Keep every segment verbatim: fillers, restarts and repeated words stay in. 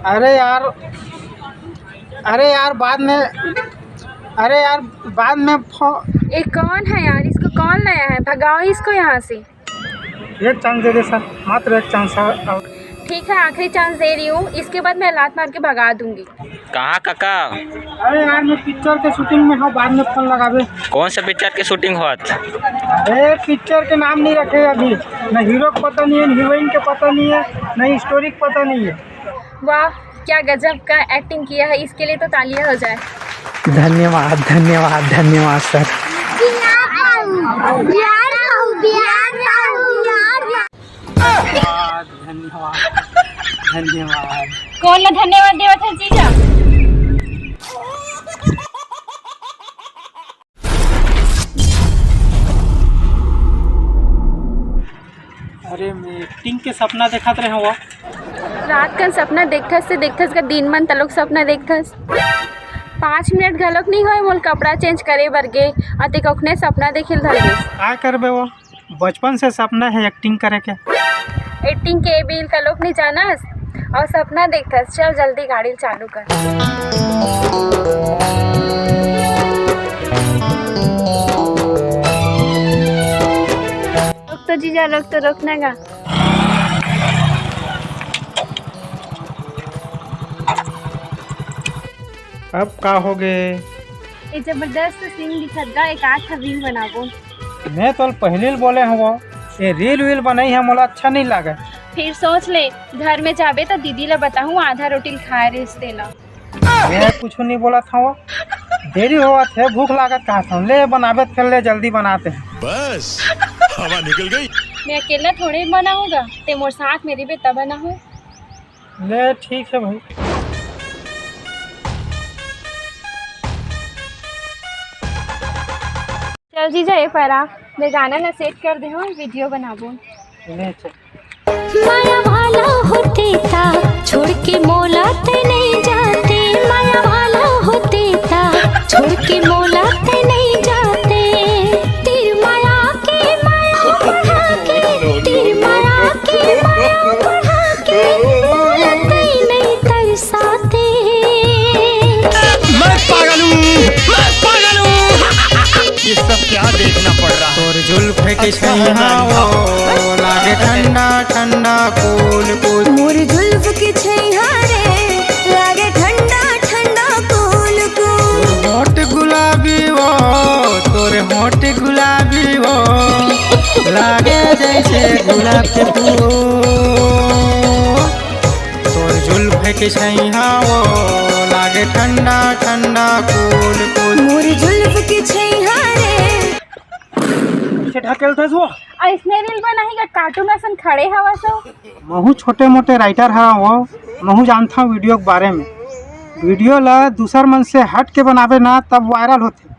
अरे यार, अरे यार, बाद में, अरे यार, बाद में फो- ये कौन है यार? इसको कौन लाया है? भगाओ इसको यहाँ से। एक चांस दे दे सर, मात्र एक चांस है। ठीक है, आखिरी चांस दे रही हूँ, इसके बाद मैं लात मार के भगा दूंगी। कहाँ काका? अरे यार, मैं पिक्चर के शूटिंग में हूँ, बाद में फोन लगाबे। कौन सा पिक्चर के शूटिंग होत? अरे, पिक्चर के नाम नहीं रखे अभी, न हीरो को पता नहीं है, न हीरोइन के पता नहीं है, न स्टोरी को पता नहीं है। वाह, क्या गजब का एक्टिंग किया है, इसके लिए तो तालियां हो जाए। धन्यवाद, धन्यवाद, धन्यवाद सर। धन्यवाद, धन्यवाद। कौन ला धन्यवाद देवत है जीजा? अरे, मैं एक्टिंग के सपना देखत रहे हूँ। रात कन सपना देखथस से देखथस का दिन मन तलोक सपना देखथस। पाँच मिनट घलोक नहीं होए मोल कपड़ा चेंज करे बर गे, अते कखने सपना देखे ल धर दिस। का करबे वो, बचपन से सपना है एक्टिंग करे के। एक्टिंग के बिल तलोक नहीं जानस और सपना देखथस। चल जल्दी गाड़ी चालू कर। रोक तो जीजा, रोक तो, रोकना गा। अब का हो गे? ये जबरदस्त सीन दिखत गा, एक आध ठा रील बनाबो। मैं तो पहले ही बोले हूँ, ये रील वील बनाई है, मोला अच्छा नहीं लगे। फिर सोच ले, घर में जाबे तो दीदी ला बताहूँ, आधा रोटी ल खाए रहिस तेला। मैं कुछ नहीं बोला था वो। देरी होवत है, भूख लागत कहा था। ले बनाबे तो कर ले, जल्दी बनाते हैं। बस, हवा निकल गई। मैं अकेला थोड़े बनाऊंगा, ते मोर साथ में रहिबे तब बनाहूँ। ले ठीक है भाई। चल जीजा, ये परा मैं गाना ला सेट कर दे हूँ, वीडियो बनाबो। ले चल। माया वाला होते ता छोड़ के मोला ते नहीं जाते, माया वाला होते ता छोड़ के मोला ते नहीं जाते। तीर माया के माया बढ़ा के, तीर माया के माया बढ़ा के, मोला ते नहीं तरसाते। मैं पागल हूँ, मैं पागल हूँ। ये सब क्या देखना पड़ रहा है? तोर जुल्फ के छैया वो लागे ठंडा ठंडा कूल कूल। मोर जुल्फ के छैया रे लागे ठंडा ठंडा कूल कूल। होठ गुलाबी वो, तोर होठ गुलाबी वो लागे जैसे गुलाब के फूल। तोर जुल्फ के छैया वो लागे ठंडा ठंडा कूल कूल। मोर जुल्फ के छैया रे। पीछे ढकेल थस वो। अइसने रील बनाही का, कार्टून असन खड़े हवा सो। महू छोटे मोटे राइटर हा वो, महू जानता हूँ वीडियो के बारे में। वीडियो ला दूसर मन से हट के बनावे ना, तब वायरल होते।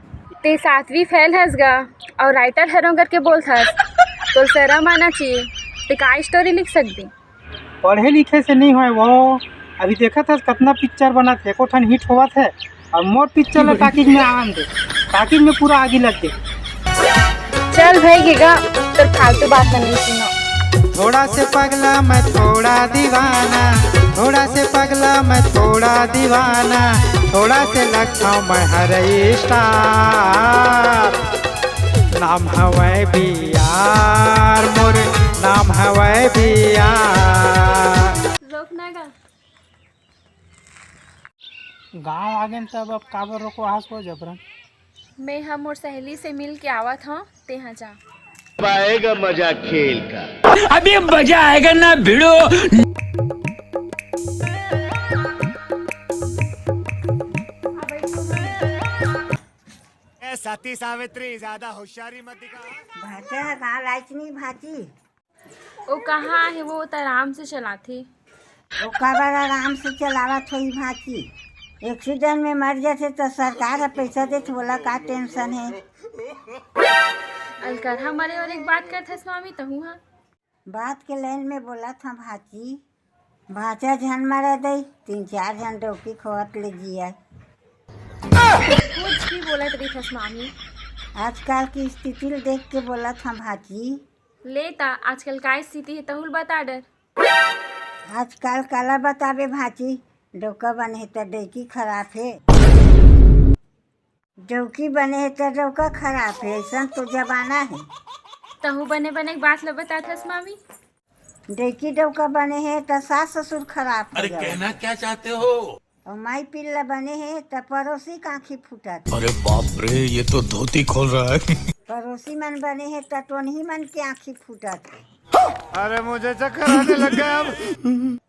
ते सातवीं फेल हस गा और राइटर हरों करके बोलथस, तो शर्म आना चाहिए। ते का स्टोरी लिख सकती? पढ़े लिखे से नहीं होए वो। अभी देखत हस कतना पिक्चर बनत हे, एको ठन हिट होवत हे, और मोर पिक्चर ला टाकीज में आन दे, टाकीज में पूरा आगी लग दे। चल भाई गेगा, तोर फालतू बात ला नहीं सुनो। थोड़ा से पगला मैं थोड़ा दीवाना, थोड़ा से पगला मैं थोड़ा दीवाना, थोड़ा से लगता हूँ मैं हर स्टार। नाम हवै बियार, मोर नाम हवै बियार। रोकना गा। गाँव आ गेन तब अब काबर रोको आस को जबरन। मैं हम मोर सहेली से मिल के आवत हूँ, तेहा जा। आएगा मजा खेल का। अभी मजा आएगा ना भिड़ो। ए सती सावित्री, ज्यादा होशियारी मत दिखा। भांचा ह गाँव लाइच नहीं भांची। ओ कहाँ हे, वो त आराम से चलाथे। ओ काबर आराम से चलावत होही भांची? एक्सीडेंट में मर जाथे त सरकार ह पैसा देथे, ओला का टेंशन हे? अलकरहा मरे वाले के बात करथस मामी तहूँ हा। बात के लाइन में बोलत हँव भांची। भांचा झन मरे दई, तीन चार झन डौकी खोवत ले जिया। कुछ भी बोलत रहिथस मामी। आजकल की स्थिति ल देख के बोलत हँव भांची। ले ता आजकल का स्थिति हे तहूँ ल बता डर। आजकल काला बताबे भांची, डौका बने हे त डौकी खराब हे, डौकी बने हे त डौका खराब हे, अइसन तो जमाना हे। तहू बने बने के बात ल बताथस मामी। डौकी डौका बने हे त सास ससुर खराब हो अरे, जावत कहना हे। क्या चाहते हो? अउ माई पिल्ला बने हे त पड़ोसी के आँखी फूटत हे। अरे बाप रे, ये तो धोती खोल रहा है। पड़ोसी मन बने हे त टोनही मन के आँखी फूटत हे। अरे मुझे चक्कर आने लग गया अब।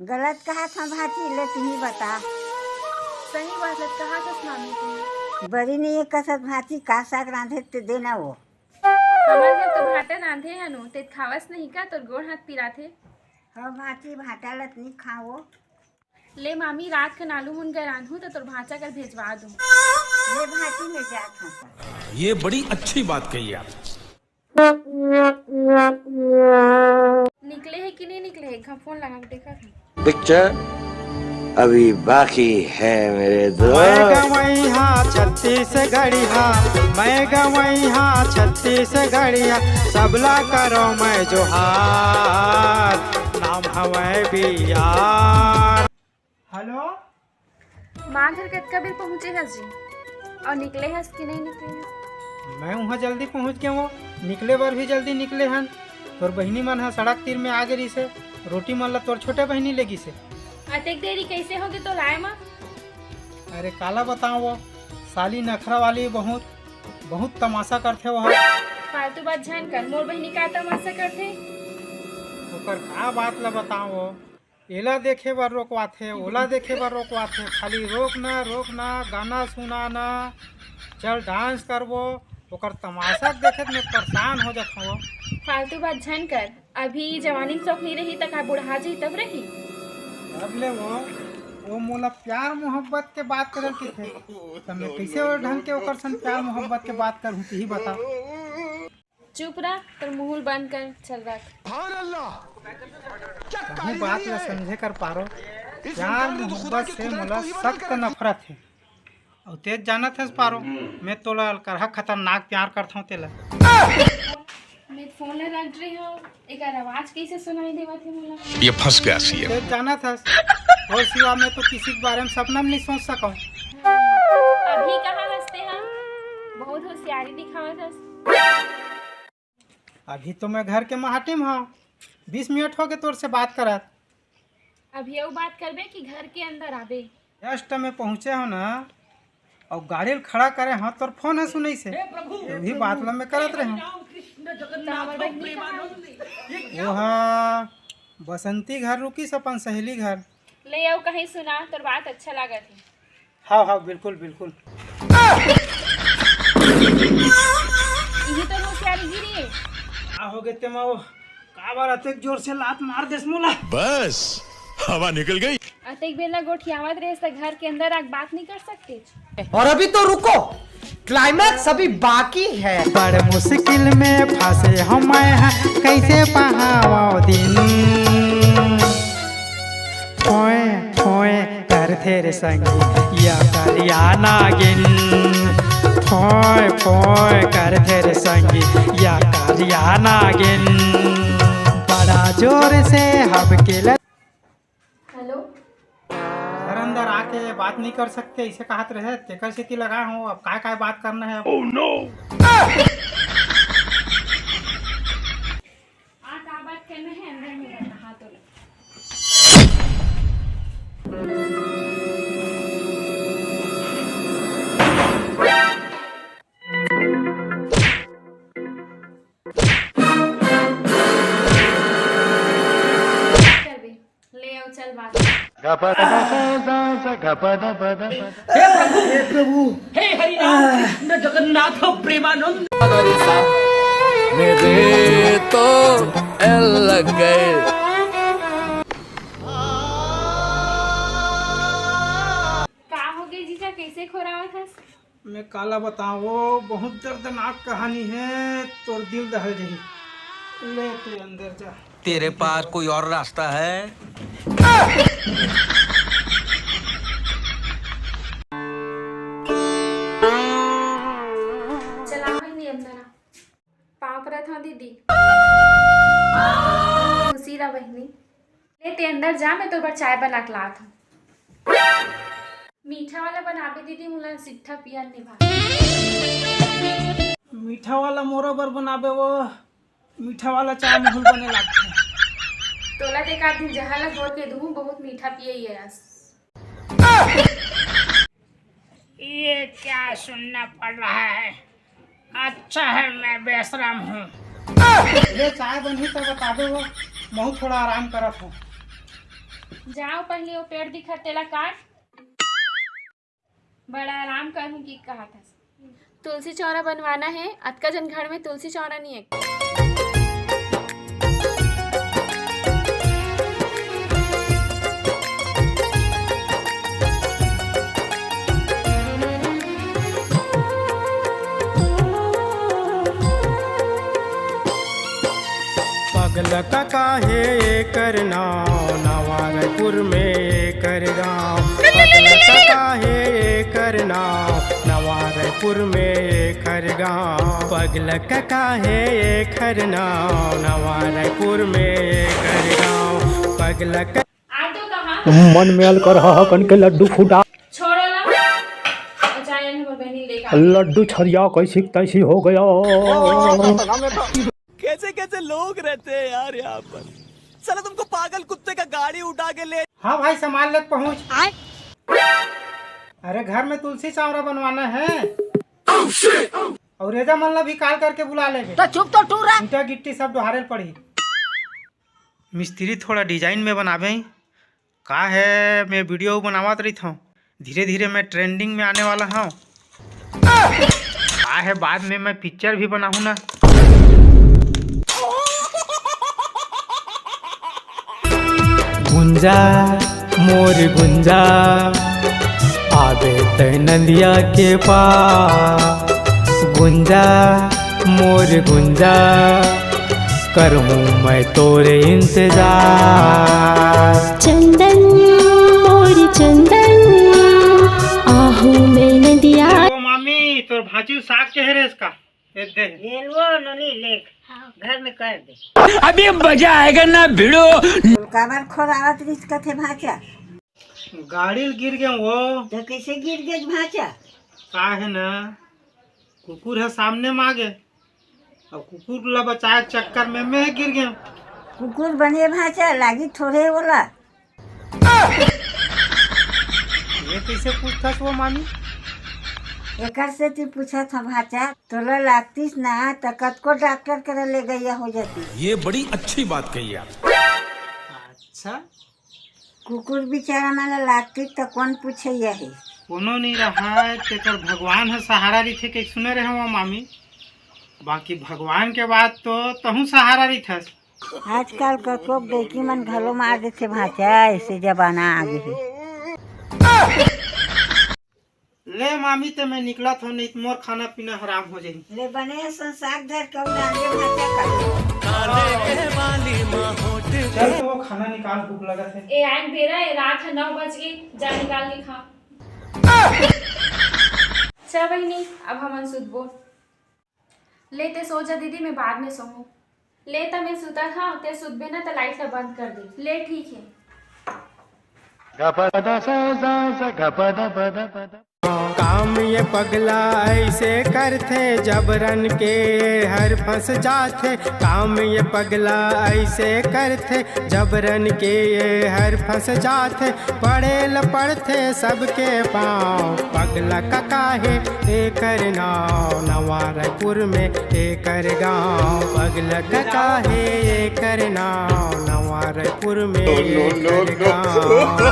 गलत कहत हँव भांची, ले तुही बता। सही बात ल कहत हस मामी तुही। बरी नइ हे कसत भांची, का साग रांधे ते देना वो। हमर घर तो भांटा रांधे हन वो, ते खावस नहीं का, तोर गोड़ हाथ पिराथे। हव भांची, भांटा ल त नइ खावँव। ले मामी, रात कन आलू मुनगा रांधहूँ त तोर भांचा कर भेजवा दूँ। ले भांची, में जात हँव त। ये बड़ी अच्छी बात कही आप। निकले हे कि नहीं निकले हे? एक घांव फोन लगा के देखत हँव। पिक्चर अभी बाकी है मेरे दोस्त। मैं गवैहा छत्तीसगढ़िया, मैं गवैहा छत्तीसगढ़िया, सबला करो मैं जोहार, नाम हवै बिहार। हेलो। माँ घर कतका बेर पहुँचे हस जी? अउ निकले हस कि नहीं निकले हस? मैं उहाँ जल्दी पहुँच गे हँव, निकले बर भी जल्दी निकले हन। तोर बहिनी मन ह सड़क तीर में आ गे रिहिसे, रोटी मन ला तोर छोटे बहिनी ले गिसे। अतेक देरी कइसे होगे तोला आए म? अरे काला बतावँव वो, साली नखरा वाली बहुत, बहुत तमाशा करथे वो ह। फालतू बात झन कर, मोर बहिनी का तमाशा करथे? ओकर का बात ला बतावँव वो, एला देखे बर रोकवाथे, ओला देखे बर रोकवाथे, खाली रोक ना, रोक ना, गाना सुना ना, चल डांस करबो। ओकर तमाशा देखे में परेशान हो जात हँव। फालतू बात झन कर, अभी जवानी में शौक नहीं रही त का बुढ़ा जी तब रही? तब ले वो, वो मोला प्यार मोहब्बत के बात करल कहिथे, त मैं कइसे वो ढंग के ओकर संग प्यार मोहब्बत के बात करहूँ, तुही बता। चुप रह, तोर मुँह ल बंद कर, चल रख। कहूँ बात ला समझे कर पारो, प्यार मोहब्बत से मोला सख्त नफरत हे। अउ तेच जानत हस पारो, मैं तोला अलकरहा खतरनाक प्यार करथँव तेला। मैं फोन ला रख रही हँव, एकर आवाज कइसे सुनाई देवत हे मोला? ये फंस गया सीएम। तेच जानत हस, तोर सिवा मैं तो किसी के बारे में सपना में नहीं सोच सकँव। अभी कहाँ हँस तें? बहुत होशियारी दिखावत हस। अभी तो मैं घर के महाटी में हँव, बीस मिनट होगे तोर से बात करत। अभी अउ बात करबे कि घर के अंदर आबे? Just मैं पहुँचे हँव ना, अउ गाड़ी ल खड़ा करे हँव, तोर फोन ह सुनइसे। वही बात ला मैं करत रहेंव। वो ह बसंती घर रुकिस अपन सहेली घर। ले अउ कहीं सुना, तोर बात अच्छा लागत हे। हाँ, हाँ, बिल्कुल, बिल्कुल। इही तो होशियारी गिरी हे। का होगे तेमा वो? काबर अतेक जोर से लात मार देस मोला? बस, हवा निकल गई। अतेक बेला गोठियावत रहे त घर के अंदर आके बात नहीं कर सकते? और अभी तो रुको, climax अभी बाकी है। बड़ मुश्किल में फंसे हम हैं, कैसे पहावो दिन। फोए फोए करथे रे संगी या करिया नागिन, फोए फोए करथे रे संगी या करिया नागिन। बड़ा जोर से हमके ल- हेलो। घर अंदर आके बात नहीं कर सकते, इसे कहत रहे, तेकर सेती लगा हूँ। अब काय काय बात करना है अब? Oh no! आ का बात करना है, अंदर में बता। हाँ तो ले। करबे। ले आओ, चल बात। हे प्रभु, हे प्रभु, हे हरि राम कृष्ण जगन्नाथ प्रेमानंद। मेरे तो एल लग गए। का हो गए जीजा, कैसे खोरावत हस? मैं काला बताओ, बहुत दर्दनाक कहानी है, तोर दिल दहल जही। ले तू अंदर जा। तेरे पास कोई और रास्ता है? चला बहिनी अंदर आ। पाँव परत हँव दीदी। खुशी रह बहिनी। ले ते अंदर जा, मैं तोर बर चाय बना के लात हँव। मीठा वाला बनाबे दीदी, मोला सिट्ठा पिया नइ भावे। मीठा वाला मोरो बर बनाबे, वो मीठा वाला चाय महूल बने लागथे। तोला ते का दिन जहर ला घोर के दूहूं, बहुत मीठा पिए ये अस। ये क्या सुनना पड़ रहा है? अच्छा है मैं बेशरम हूँ। ले चाय बनही त बताबे वो, महूं थोड़ा आराम करत हूँ। जाओ पहले वो पेड़ दिखत तेला काट। बड़ा आराम करहूं कि कहा था। तुलसी चौरा बनवाना है, अतका जन घर में तुलसी चौरा नहीं है। पगला का काहे एकर नाव, नवा रायपुर में एकर गाँव। पगला का काहे एकर नाव, नवा रायपुर में एकर गाँव। पगला का काहे एकर नाव, नवा रायपुर में एकर गाँव। पगला का मन में अलकर ह कन के लड्डू फूटा। छोड़ो ला। अच्छा, ये हमर बहिनी लेके आ। लड्डू छरिया कैसी तैसी हो गया। कैसे कैसे लोग रहते हैं यार यहाँ पर। साला तुमको पागल कुत्ते का गाड़ी उठा के ले। हाँ भाई, संभाल ले पहुँच। अरे, घर में तुलसी चौरा बनवाना है। और रेजा मन ला भी काल करके बुला लेबे। तो चुप तो टूरा। ईंटा गिट्टी सब डोहारे ल पड़ी। मिस्त्री थोड़ा डिजाइन में बनाबे। का है, मैं वीडियो बनावत रहिथौं, धीरे धीरे मैं ट्रेंडिंग में आने वाला हूँ। का है, बाद में मैं पिक्चर भी बनाहूँ ना। गुंजा, मोर गुंजा, आबे तै नंदिया के पास। गुंजा, मोर गुंजा, करहूँ मैं तोरे इंतजार। चंदन, मोर चंदन, आहूँ मैं नंदिया। ओ मामी, तोर भांची साग के हरे इसका? ये दे। ले लो नोनी, ले। घर में कर दे। अभी मजा आएगा ना भिड़ो। काबर खोरावत रिस कथे भांचा? गाड़ी ल गिर गए वो। तो कैसे गिर गए भांचा? का है ना, कुकुर है सामने में आगे, अब कुकुर ला बचाए चक्कर में मैं गिर गया। कुकुर बने भांचा लागी थोड़े ओला। ये कैसे पूछथस वो मामी? एकर सेती पूछत हौं भांचा, तोला लागतिस ना त कतको डॉक्टर करा ले गैया हो जाती। ये बड़ी अच्छी बात कही आप। अच्छा, कुकुर बिचारा मन ला लागतिस त कोन पूछैया हे? कोनो नहीं रहा, तेकर भगवान ह सहारा रहिथे के सुने रहे हो मामी। बाकी भगवान के बाद तो तहूँ सहारा रहिथस। आजकल कतको डेकी मन घलो मार देथे भांचा, ऐसे जमाना आ गे हे। ले मामी, ते मैं निकलत हौं, नहीं तो मोर खाना पीना हराम हो जाही। ले बने असन साग धर के अउ डांगे भांचा कर। चल तो वो खाना निकाल, भूख लगत है। ए आए बेरा, ए रात है नौ बज गई, जा निकाल के खा। चल बहिनी, अब हमन सुतबो। ले ते सो जा दीदी, मैं बाद में सोहूं। ले त मैं सुतत हंव, ते सुतबे ना त लाइट ला बंद कर दे। ले ठीक है। काम ये पगला ऐसे करथे, जबरन के हर फंस जाथे। काम ये पगला ऐसे करथे, जबरन के ये हर फंस जाथे। पड़े ल पड़थे सबके पाँव। पगला का काहे एकर नाव, नवा रायपुर में एकर गाँव। पगला का काहे एकर नाव, नवा रायपुर में एकर गाँव।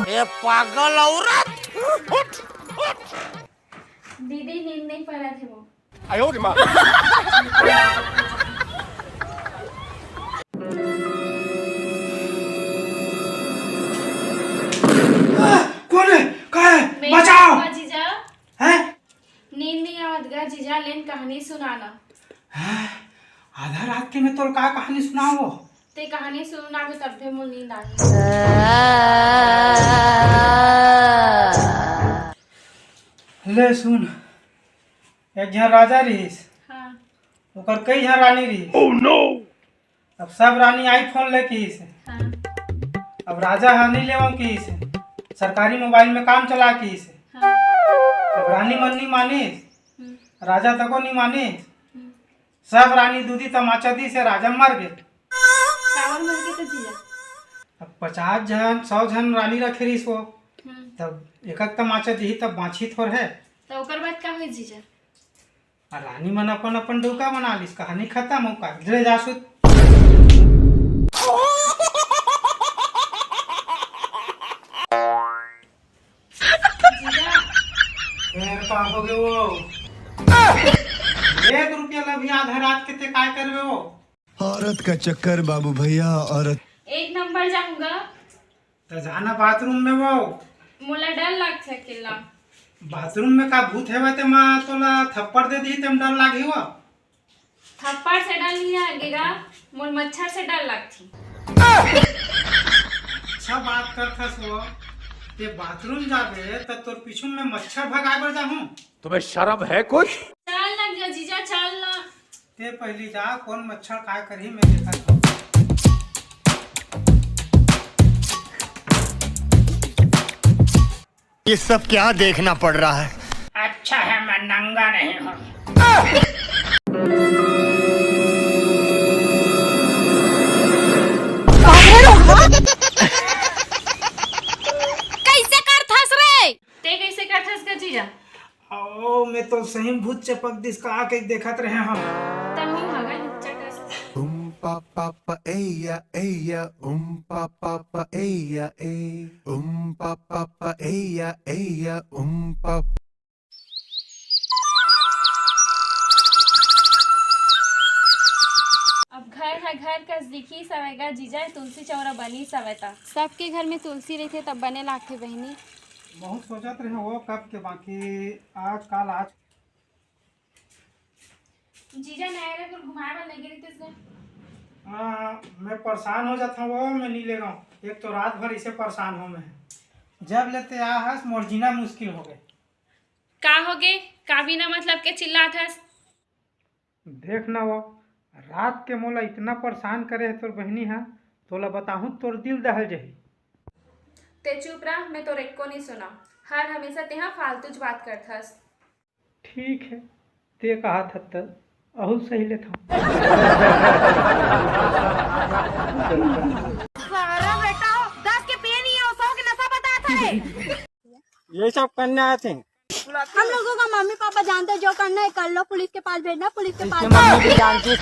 ए पागल औरत, उठ, उठ। दीदी, नींद नहीं पड़त हे वो। आयो रे माँ। कौन है? कहाँ है? मैं बचाओ। जीजा। हैं? नींद नहीं आवत गा जीजा, लेन कहानी सुनाना। हैं? आधा रात के मैं तोर का कहानी सुनावो? ते कहानी सुनाबे तब भी मोर नींद आही। ले सुन, एक झन राजा रिहिस, हाँ। ओकर कई झन रानी रिहिस। Oh no! अब सब रानी iPhone ले किहिस। हाँ। अब राजा ह नहीं लेवं किहिस, सरकारी मोबाइल में काम चला किहिस। हाँ। अब रानी मन नहीं मानिस, हम्म। राजा तको नहीं मानिस। हम्म। सब रानी दूधी तमाचा दिस, राजा मर गे। काबर मर गे त जीजा? अब पचास झन, सौ झन रानी रखे रिहिस वो। हम्म। तब एक एक तमाचा दिही तब बाँचही थोर हे। त ओकर बाद का होइस जीजा? आ रानी मन अपन अपन डौका बना लिस, कहानी खत्म हो का। ले जा सुत। जीजा। फेर का हो गे वो? एक रुपया ला भी आधा रात के ते काय करबे वो? औरत का चक्कर बाबू भैया, औरत। एक नंबर जाहूँ गा। त जाना बाथरूम में वो। मोला डर लागथे अकेला। बाथरूम में का भूत हेवय ते माँ तोला थप्पड़ दे दिही तेम डर लागही वो। थप्पड़ से डर नहीं लागे गा, मोर मच्छर से डर लागथे। अच्छा बात करथस वो, ते बाथरूम जाबे त तोर पीछू में मच्छर भगाए बर जाहूँ। तुम्हें शर्म है कुछ? चल ना गा जीजा, चल ना। ते पहली जा, कौन मच्छर काय करही, मैं देखत हूँ। ये सब क्या देखना पड़ रहा है? अच्छा है मैं नंगा नहीं हूँ। कैसे करथस रे? ते कैसे करथस गा जीजा? ओ, मैं तो सही भूत चपक दिस का के देखत रहे हम। तहूँ हगा लुच्चा कस। उम पा पा पा ए या ए या, उम पा पा पा ए या ए, उम पा पा पा ए या ए या, उम पा। अब घर ह घर कस दिखिस हवय गा जीजा, तुलसी चौरा बनिस हवय त। सबके घर में तुलसी रहिथे तब बने लागथे बहिनी। बहुत सोचत रहे वो कब के, बाकी आज काल आज। जीजा नया रे तोर घुमाए बर लेगे रहितिस गा। हाँ, मैं परेशान हो जाता हूँ वो, मैं नहीं ले रहा हूँ। एक तो रात भर इसे परेशान हो मैं। जब लेते आ हस मोर जीना मुश्किल हो गए। का हो गे? का बिना मतलब के चिल्लात हस? देख ना वो, रात के मोला इतना परेशान करे हे तोर बहिनी हा, तोला बताहूँ तोर दिल दहल जही। ते चुप रह, मैं तोर एको नहीं सुना। हर हमेशा तेहा फालतूच बात करथस। ठीक है, ते कहा था त अहू सही लेथव। अरे बेटा, दस के पिए नहीं है, सौ के नशा बता था रे। ये सब करने आए थे। हम लोगों का मम्मी पापा जानते हैं, जो करना है कर लो, पुलिस के पास भेजना, पुलिस के पास। इसके मम्मी भी जानती।